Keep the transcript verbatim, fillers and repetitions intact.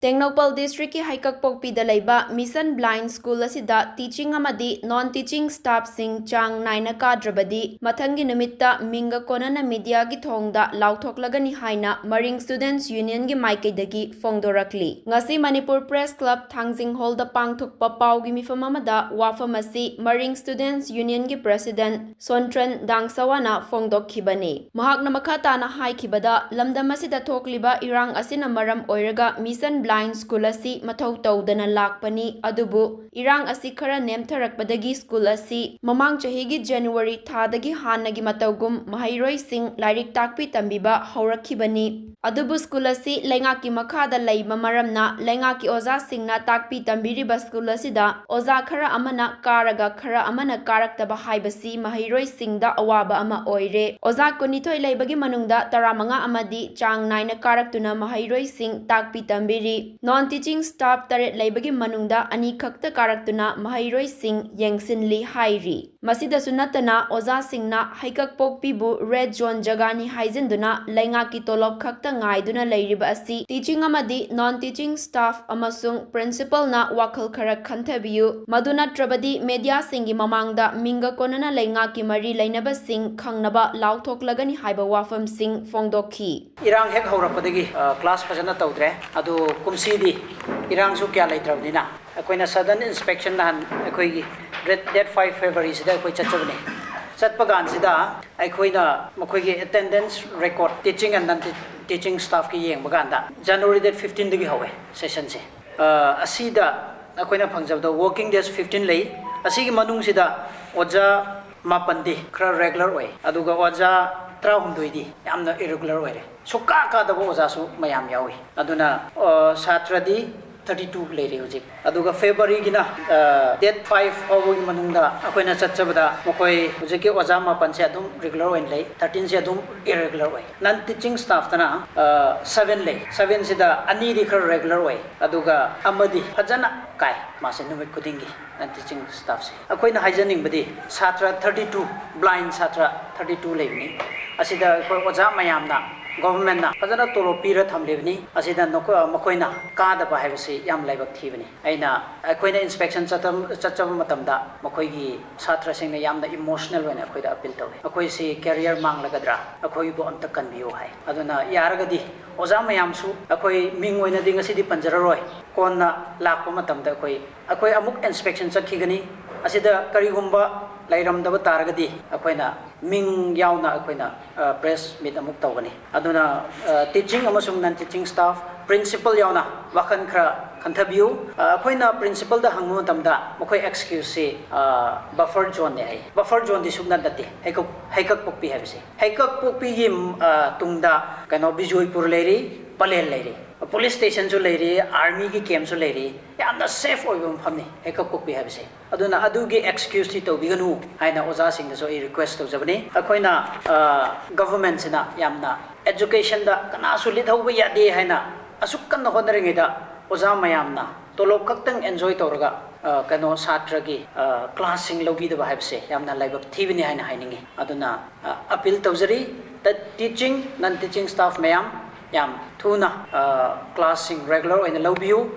ꯇꯦꯡꯅꯧꯄꯜ ꯗꯤꯁꯇ꯭ꯔꯤꯛꯀꯤ ꯍꯩꯀꯛꯄꯣꯛꯄꯤꯗ ꯂꯩꯕ mission blind school ꯑꯁꯤꯗ ꯇꯤꯆꯤꯡ ꯑꯃꯗꯤ ꯅꯣꯟ ꯇꯤꯆꯤꯡ ꯁ꯭ꯇꯥꯐꯁꯤꯡ ꯆꯥꯡ ꯅꯥꯏꯅ ꯀꯥꯗ꯭ꯔꯕꯗꯤ ꯃꯊꯪꯒꯤ ꯅꯨꯃꯤꯠꯇ ꯃꯤꯡꯒ ꯀꯣꯟꯅꯅ ꯃꯤꯗꯤꯌꯥꯒꯤ ꯊꯣꯡꯗ ꯂꯥꯎꯊꯣꯛꯂꯒꯅꯤ ꯍꯥꯏꯅ ꯃꯔꯤꯡ ꯁ꯭ꯇꯨꯗꯦꯟꯠꯁ ꯌꯨꯅꯤꯌꯟꯒꯤ ꯃꯥꯏꯀꯩꯗꯒꯤ ꯐꯣꯡꯗꯣꯔꯛꯂꯤ꯫ ꯉꯁꯤ ꯃꯅꯤꯄꯨꯔ ꯄ꯭ꯔꯦꯁ ꯀ꯭ꯂꯕ ꯊꯥꯡꯖꯤꯡ ꯍꯣꯜꯗ ꯄꯥꯡꯊꯣꯛꯄ ꯄꯥꯎꯒꯤ ꯃꯤꯐꯝ ꯑꯃꯗ ꯋꯥꯐꯝ ꯑꯁꯤ ꯃꯔꯤꯡ ꯁ꯭ꯇꯨꯗꯦꯟꯠꯁ ꯌꯨꯅꯤꯌꯟꯒꯤ ꯄ꯭ꯔꯦꯁꯤꯗꯦꯟꯠ ꯁꯣꯟꯇ꯭ꯔꯟ ꯗꯥꯡꯁꯋꯥꯅ ꯐꯣꯡꯗꯣꯛꯈꯤꯕꯅꯤ꯫ ꯃꯍꯥꯛꯅ ꯃꯈꯥ ꯇꯥꯅ ꯍꯥꯏꯈꯤꯕꯗ, ꯂꯝꯗꯝ ꯑꯁꯤꯗ ꯊꯣꯛꯂꯤꯕ ꯏꯔꯥꯡ ꯑꯁꯤꯅ ꯃꯔꯝ ꯑꯣꯏꯔꯒ ꯃꯤꯁꯟ ꯕ꯭ꯂꯥꯏꯟ ꯁ꯭ꯀꯨꯜ ꯑꯁꯤ ꯃꯊꯧ ꯇꯧꯗꯅ ꯂꯥꯛꯄꯅꯤ, ꯑꯗꯨꯕꯨ ꯏꯔꯥꯡ ꯑꯁꯤ ꯈꯔ ꯅꯦꯝꯊꯔꯛꯄꯗꯒꯤ ꯁ꯭ꯀꯨꯜ ꯑꯁꯤ ꯃꯃꯥꯡ ꯆꯍꯤꯒꯤ ꯖꯅꯋꯥꯔꯤ ꯊꯥꯗꯒꯤ ꯍꯥꯟꯅꯒꯤ ꯃꯇꯧꯒꯨꯝ ꯃꯍꯩꯔꯣꯏꯁꯤꯡ ꯂꯥꯏꯔꯤꯛ ꯇꯥꯛꯄꯤ ꯇꯝꯕꯤꯕ ꯍꯧꯔꯛꯈꯤꯕꯅꯤ꯫ ꯑꯗꯨꯕꯨ ꯁ꯭ꯀꯨꯜ ꯑꯁꯤ ꯂꯩꯉꯥꯛꯀꯤ ꯃꯈꯥꯗ ꯂꯩꯕ ꯃꯔꯝꯅ ꯂꯩꯉꯥꯛꯀꯤ ꯑꯣꯖꯥꯁꯤꯡꯅ ꯇꯥꯛꯄꯤ ꯇꯝꯕꯤꯔꯤꯕ ꯁ꯭ꯀꯨꯜ ꯑꯁꯤꯗ ꯑꯣꯖꯥ ꯈꯔ ꯑꯃꯅ ꯀꯥꯔꯒ ꯈꯔ ꯑꯃꯅ ꯀꯥꯔꯛꯇꯕ ꯍꯥꯏꯕꯁꯤ ꯃꯍꯩꯔꯣꯏꯁꯤꯡꯗ ꯑꯋꯥꯕ ꯑꯃ ꯑꯣꯏꯔꯦ꯫ ꯑꯣꯖꯥ ꯀꯨꯟꯅꯤꯊꯣꯏ ꯂꯩꯕꯒꯤ ꯃꯅꯨꯡꯗ ꯇꯔꯥꯃꯉꯥ ꯑꯃꯗꯤ ꯆꯥꯡ ꯅꯥꯏꯅ ꯀꯥꯔꯛꯇꯨꯅ ꯃꯍꯩꯔꯣꯏꯁꯤꯡ ꯇꯥꯛꯄꯤ ꯇꯝꯕꯤꯔꯤ꯫ ꯅꯣꯟ ꯇꯤꯆꯤꯡ ꯁ꯭ꯇꯥꯐ ꯇꯔꯦꯠ ꯂꯩꯕꯒꯤ ꯃꯅꯨꯡꯗ ꯑꯅꯤꯈꯛꯇ ꯀꯥꯔꯛꯇꯨꯅ ꯃꯍꯩꯔꯣꯏꯁꯤꯡ ꯌꯦꯡꯁꯤꯜꯂꯤ ꯍꯥꯏꯔꯤ꯫ ꯃꯁꯤꯗꯁꯨ ꯅꯠꯇꯅ, ꯑꯣꯖꯥꯁꯤꯡꯅ ꯍꯩꯀꯛꯄꯣꯛꯄꯤꯕꯨ ꯔꯦꯗ ꯖꯣꯟ ꯖꯒꯥꯅꯤ ꯍꯥꯏꯖꯤꯟꯗꯨꯅ ꯂꯩꯉꯥꯛꯀꯤ ꯇꯣꯂꯣꯞ ꯈꯛꯇ ꯉꯥꯏꯗꯨꯅ ꯂꯩꯔꯤꯕ ꯑꯁꯤ ꯇꯤꯆꯤꯡ ꯑꯃꯗꯤ ꯅꯣꯟ ꯇꯤꯆꯤꯡ ꯁ꯭ꯇꯥꯐ ꯑꯃꯁꯨꯡ ꯄ꯭ꯔꯤꯟꯁꯤꯄꯜꯅ ꯋꯥꯈꯜ ꯈꯔ ꯈꯟꯊꯕꯤꯌꯨ꯫ ꯃꯗꯨ ꯅꯠꯇ꯭ꯔꯕꯗꯤ ꯃꯦꯗꯤꯌꯥꯁꯤꯡꯒꯤ ꯃꯃꯥꯡꯗ ꯃꯤꯡꯒ ꯀꯣꯟꯅꯅ ꯂꯩꯉꯥꯛꯀꯤ ꯃꯔꯤ ꯂꯩꯅꯕꯁꯤꯡ ꯈꯪꯅꯕ ꯂꯥꯎꯊꯣꯛꯂꯒꯅꯤ ꯍꯥꯏꯕ ꯋꯥꯐꯝꯁꯤꯡ ꯐꯣꯡꯗꯣꯛꯈꯤ꯫ ꯏꯔꯥꯡ ꯍꯦꯛ ꯍꯧꯔꯛꯄꯗꯒꯤ, ꯑ, ꯀ꯭ꯂꯥꯁ ꯐꯖꯅ ꯇꯧꯗ꯭ꯔꯦ꯫ ꯑꯗꯨ ꯀꯨꯝꯁꯤꯗꯤ ꯏꯔꯥꯡꯁꯨ ꯀꯌꯥ ꯂꯩꯇ꯭ꯔꯕꯅꯤꯅ, ꯑꯩꯈꯣꯏꯅ ꯁꯗꯟ ꯏꯟꯁꯄꯦꯛꯁꯟ ꯅꯍꯥꯟ ꯑꯩꯈꯣꯏꯒꯤ ꯗꯦꯠ, ꯗꯦꯠ ꯐꯥꯏꯚ ꯐꯦꯕ꯭ꯔꯨꯋꯥꯔꯤꯁꯤꯗ ꯑꯩꯈꯣꯏ ꯆꯠꯆꯕꯅꯦ꯫ ꯆꯠꯄ ꯀꯥꯟꯁꯤꯗ ꯑꯩꯈꯣꯏꯅ ꯃꯈꯣꯏꯒꯤ attendance record, teaching and non teaching ꯁ꯭ꯇꯥꯐꯀꯤ ꯌꯦꯡꯕ ꯀꯥꯟꯗ, ꯖꯅꯋꯥꯔꯤ ꯗꯦꯠ ꯐꯤꯐꯇꯤꯟꯗꯒꯤ ꯍꯧꯋꯦ ꯁꯦꯁꯟꯁꯦ꯫ ꯑ, ꯑꯁꯤꯗ ꯑꯩꯈꯣꯏꯅ ꯐꯪꯖꯕꯗ ꯋꯥꯔꯀꯤꯡ ꯗꯦꯖ ꯐꯤꯐꯇꯤꯟ ꯂꯩ꯫ ꯑꯁꯤꯒꯤ ꯃꯅꯨꯡꯁꯤꯗ ꯑꯣꯖꯥ ꯃꯥꯄꯟꯗꯤ ꯈꯔ ꯔꯦꯒꯨꯂꯔ ꯑꯣꯏ, ꯑꯗꯨꯒ ꯑꯣꯖꯥ ꯇꯔꯥꯍꯨꯝꯗꯣꯏꯗꯤ ꯌꯥꯝꯅ ꯏꯔꯦꯒꯨꯂꯔ ꯑꯣꯏꯔꯦ꯫ ꯁꯨꯛꯀꯥ ꯀꯥꯗꯕ ꯑꯣꯖꯥꯁꯨ ꯃꯌꯥꯝ ꯌꯥꯎꯏ꯫ ꯑꯗꯨꯅ, ꯑ, ꯁꯥꯇ꯭ꯔꯗꯤ ꯊꯥꯔꯇꯤ ꯇꯨ ꯂꯩꯔꯦ ꯍꯧꯖꯤꯛ꯫ ꯑꯗꯨꯒ ꯐꯦꯕ꯭ꯔꯨꯋꯥꯔꯤꯒꯤꯅ, ꯑ, ꯗꯦꯠ ꯐꯥꯏꯚ ꯐꯥꯎꯕꯒꯤ ꯃꯅꯨꯡꯗ ꯑꯩꯈꯣꯏꯅ ꯆꯠꯆꯕꯗ ꯃꯈꯣꯏ ꯍꯧꯖꯤꯛꯀꯤ ꯑꯣꯖꯥ ꯃꯥꯄꯟꯁꯦ ꯑꯗꯨꯝ ꯔꯤꯒꯨꯂꯔ ꯑꯣꯏꯅ ꯂꯩ, ꯊꯥꯔꯇꯤꯟꯁꯦ ꯑꯗꯨꯝ ꯏꯔꯦꯒꯨꯂꯔ ꯑꯣꯏ꯫ ꯅꯟ ꯇꯤꯆꯤꯡ ꯁ꯭ꯇꯥꯐꯇꯅ, ꯑ, ꯁꯚꯦꯟ ꯂꯩ꯫ ꯁꯚꯦꯟꯁꯤꯗ ꯑꯅꯤꯗꯤ ꯈꯔ ꯔꯦꯒꯨꯂꯔ ꯑꯣꯏ, ꯑꯗꯨꯒ ꯑꯃꯗꯤ ꯐꯖꯅ ꯀꯥꯏ ꯃꯥꯁꯦ ꯅꯨꯃꯤꯠ ꯈꯨꯗꯤꯡꯒꯤ꯫ ꯅꯟ ꯇꯤꯆꯤꯡ ꯁ꯭ꯇꯥꯐꯁꯦ꯫ ꯑꯩꯈꯣꯏꯅ ꯍꯥꯏꯖꯅꯤꯡꯕꯗꯤ ꯁꯥꯇ꯭ꯔ ꯊꯥꯔꯇꯤ ꯇꯨ, ꯕ꯭ꯂꯥꯏꯟ ꯁꯥꯇ꯭ꯔ ꯊꯥꯔꯇꯤ ꯇꯨ ꯂꯩꯕꯅꯤ꯫ ꯑꯁꯤꯗ ꯑꯩꯈꯣꯏ ꯑꯣꯖꯥ ꯃꯌꯥꯝꯅ ꯒꯣꯚꯔꯟꯃꯦꯟꯠꯅ ꯐꯖꯅ ꯇꯣꯂꯣꯞ ꯄꯤꯔ ꯊꯝꯂꯤꯕꯅꯤ꯫ ꯑꯁꯤꯗ ꯅꯈꯣ-, ꯃꯈꯣꯏꯅ ꯀꯥꯗꯕ ꯍꯥꯏꯕꯁꯤ ꯌꯥꯝ ꯂꯥꯏꯕꯛ ꯊꯤꯕꯅꯤ꯫ ꯑꯩꯅ, ꯑꯩꯈꯣꯏꯅ inspection ꯆꯠꯇ-, ꯆꯠꯆꯕ ꯃꯇꯝꯗ ꯃꯈꯣꯏꯒꯤ ꯁꯥꯇ꯭ꯔꯁꯤꯡꯅ ꯌꯥꯝꯅ emotional ꯑꯣꯏꯅ ꯑꯩꯈꯣꯏꯗ appeal ꯇꯧꯏ꯫ "ꯑꯩꯈꯣꯏꯁꯤ career ꯃꯥꯡꯂꯒꯗ꯭ꯔꯥ? ꯑꯩꯈꯣꯏꯕꯨ ꯑꯝꯇ ꯀꯟꯕꯤꯌꯨ" ꯍꯥꯏ꯫ ꯑꯗꯨꯅ ꯌꯥꯔꯒꯗꯤ ꯑꯣꯖꯥ ꯃꯌꯥꯝꯁꯨ, ꯑꯩꯈꯣꯏ ꯃꯤꯡ ꯑꯣꯏꯅꯗꯤ ꯉꯁꯤꯗꯤ ꯄꯟꯖꯔꯔꯣꯏ, ꯀꯣꯟꯅ ꯂꯥꯛꯄ ꯃꯇꯝꯗ ꯑꯩꯈꯣꯏ, ꯑꯩꯈꯣꯏ ꯑꯃꯨꯛ inspection ꯆꯠꯈꯤꯒꯅꯤ꯫ ꯑꯁꯤꯗ ꯀꯔꯤꯒꯨꯝꯕ ꯂꯩꯔꯝꯗꯕ ꯇꯥꯔꯒꯗꯤ ꯑꯩꯈꯣꯏꯅ ꯃꯤꯡ ꯌꯥꯎꯅ ꯑꯩꯈꯣꯏꯅ, ꯑ, press meet ꯑꯃꯨꯛ ꯇꯧꯒꯅꯤ꯫ ꯑꯗꯨꯅ, ꯑ, teaching ꯑꯃꯁꯨꯡ non teaching staff, principal ꯌꯥꯎꯅ ꯋꯥꯈꯜ ꯈꯔ ꯈꯟꯊꯕꯤꯌꯨ꯫ ꯑ, ꯑꯩꯈꯣꯏꯅ principalꯗ ꯍꯪꯕ ꯃꯇꯝꯗ ꯃꯈꯣꯏ excuseꯁꯤ, ꯑ, buffer zoneꯅꯦ ꯍꯥꯏ꯫ Buffer zoneꯗꯤ ꯁꯨꯡꯅꯠ ꯅꯠꯇꯦ꯫ ꯍꯩꯀꯛ-, ꯍꯩꯀꯛꯄꯣꯛꯄꯤ ꯍꯥꯏꯕꯁꯦ꯫ ꯍꯩꯀꯛꯄꯣꯛꯄꯤꯒꯤ, ꯑ, ꯇꯨꯡꯗ ꯀꯩꯅꯣ ꯕꯤꯖꯣꯏꯄꯨꯔ ꯂꯩꯔꯤ, ꯄꯂꯦꯜ ꯂꯩꯔꯤ, police stationꯁꯨ ꯂꯩꯔꯤ, armyꯒꯤ campꯁꯨ ꯂꯩꯔꯤ꯫ ꯌꯥꯝꯅ safe ꯑꯣꯏꯕ ꯃꯐꯝꯅꯤ ꯍꯩꯀꯛꯄꯣꯛꯄꯤ ꯍꯥꯏꯕꯁꯦ꯫ ꯑꯗꯨꯅ ꯑꯗꯨꯒꯤ excuseꯇꯤ ꯇꯧꯕꯤꯒꯅꯨ ꯍꯥꯏꯅ ꯑꯣꯖꯥꯁꯤꯡꯗꯁꯨ ꯑꯩ request ꯇꯧꯖꯕꯅꯤ꯫ ꯑꯩꯈꯣꯏꯅ, ꯑ, governmentꯁꯤꯅ ꯌꯥꯝꯅ educationꯗ ꯀꯅꯥꯁꯨ ꯂꯤꯠꯍꯧꯕ ꯌꯥꯗꯦ ꯍꯥꯏꯅ ꯑꯁꯨꯛ ꯀꯟꯅ ꯍꯣꯠꯅꯔꯤꯉꯩꯗ ꯑꯣꯖꯥ ꯃꯌꯥꯝꯅ ꯇꯣꯂꯣꯞ ꯈꯛꯇꯪ enjoy ꯇꯧꯔꯒ, ꯑ, ꯀꯩꯅꯣ ꯁꯥꯇ꯭ꯔꯒꯤ, ꯑ, classꯁꯤꯡ ꯂꯧꯕꯤꯗꯕ ꯍꯥꯏꯕꯁꯦ ꯌꯥꯝꯅ ꯂꯥꯏꯕꯛ ꯊꯤꯕꯅꯤ ꯍꯥꯏꯅ ꯍꯥꯏꯅꯤꯡꯉꯤ꯫ ꯑꯗꯨꯅ, ꯑ, appeal ꯇꯧꯖꯔꯤ꯫ ꯇ-, teaching, non teaching staff ꯃꯌꯥꯝ ꯌꯥꯝ ꯊꯨꯅ, ꯑ, classꯁꯤꯡ regular ꯑꯣꯏꯅ ꯂꯧꯕꯤꯌꯨ꯫